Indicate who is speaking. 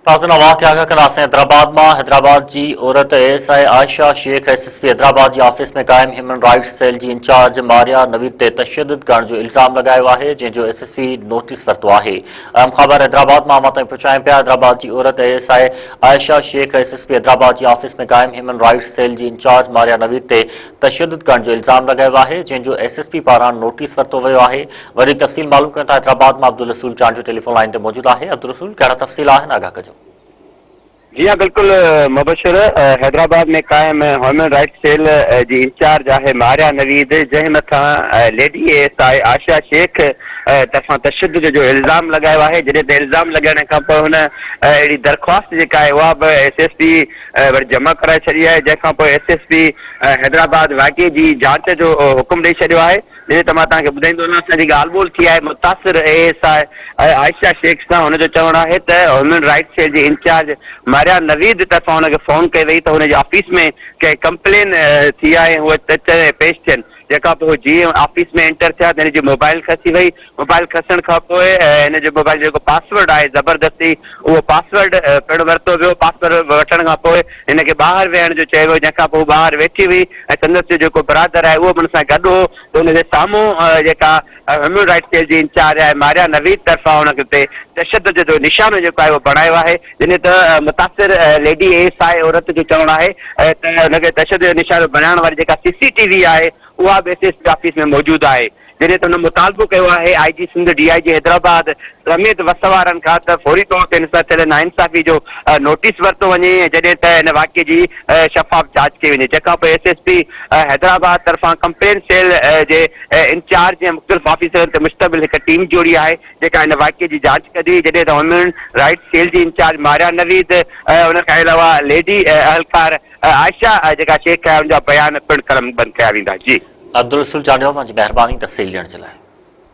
Speaker 1: تازن واقعا کان ڪنداسين حيدرآباد مان حيدرآباد جي عورت A S I Ayesha Shaikh S S P Hyderabad جي آفيس ۾ قائم هيومن رائٽس سيل جي انچارج ماريا نويد تي تشدد ڪرڻ جو الزام لڳايو آهي جنهن جو ايس ايس پي نوٽيس ورتو آهي اهم خبر حيدرآباد مان اوهان تائين پهچايون پيا حيدرآباد جي عورت A S I Ayesha Shaikh S S P Hyderabad جي آفيس ۾ قائم هيومن رائٽس سيل جي انچارج ماريا نويد تي تشدد ڪرڻ جو الزام لڳايو آهي جنهن جو ايس ايس پي پاران نوٽيس ورتو ويو آهي وڌيڪ تفصيل معلوم ڪيون ٿا حيدرآباد مان عبدالرسول چانڊيو ٽيليفون لائين تي موجود آهي عبدالرسول ڪهڙا تفصيل آهن آگاهه ڪجو.
Speaker 2: جي ها بلڪل مبشر حيدرآباد ۾ قائم هيومن رائٽس سيل جي انچارج آهي ماريا نويد جنهن مٿان lady A S I Ayesha Shaikh طرفان تشدد جو الزام لڳايو آهي جڏهن ته الزام لڳائڻ کان پوء هن اهڙي درخواست جيڪا آهي اها به ايس ايس پي وٽ جمع ڪرائي ڇڏي آهي جنهن کان پوء ايس ايس پي حيدرآباد واقعي جي جاچ جو حڪم ڏئي ڇڏيو آهي. جڏهن ته مان توهان کي ٻڌائيندو هلان اسان جي ڳالهه ٻولهه ٿي آهي متاثر اي ايس I Ayesha Shaikh سان هن جو چوڻ آهي ته هيومن رائٽس سيل جي انچارج ماريا نويد طرفان هن کي فون ڪئي وئي ته هن جي آفيس ۾ ڪنهن ڪمپلين ٿي آهي ۽ هو اچن ۽ پيش ٿين جنهن کان پوء هو جيئن آفيس ۾ انٽر ٿيا ته هن جي موبائل کسي وئي موبائل کسڻ کان پوء هن جي موبائل جو جيڪو پاسورڊ آهي زبردستي اهو پاسورڊ پڻ ورتو ويو، پاسورڊ وٺڻ کان پوء هن کي ٻاهر ويهڻ جو چيو ويو، جنهن کان پوء هو ٻاهر ويٺي هئي ۽ سندس جو جيڪو برادر آهي اهو به هن سان گڏ هو ته ان جي سامهون جيڪا هيومن رائٽس سيل جي انچارج آهي ماريا نويد طرفان هن تي تشدد جو نشانو جيڪو آهي اهو بڻايو آهي، جڏهن ته متاثر ليڊي اي ايس I عورت جو چوڻ آهي ته هن کي تشدد جو نشانو بڻائڻ واري جيڪا سي سي ٽي وي آهي اها به ايس ايس پي آفيس ۾ موجود آهي. جڏهن ته هن مطالبو ڪيو آهي I G Sindh, D I G Hyderabad سميت وس وارن کان ته فوري طور تي هن سان ٿيل ناانصافي جو نوٽيس ورتو وڃي ۽ جڏهن ته هن واقعي جي شفاف جاچ ڪئي وڃي جنهن کان پوء ايس ايس پي حيدرآباد طرفان ڪمپلين سيل جي انچارج ۽ مختلف آفيسرن تي مشتمل هڪ ٽيم جوڙي آهي جيڪا هن واقعي جي جاچ ڪندي جڏهن ته هيومن رائٽس سيل جي انچارج ماريا نويد ۽ ان کان علاوه ليڊي اهلڪار عائشه جيڪا شيخ آهي ان جا بيان پڻ قلمبند ڪيا ويندا جي.
Speaker 1: عبدالرسول چانڊيو اوهان جي مهرباني تفصيل ڏيڻ جي لاء.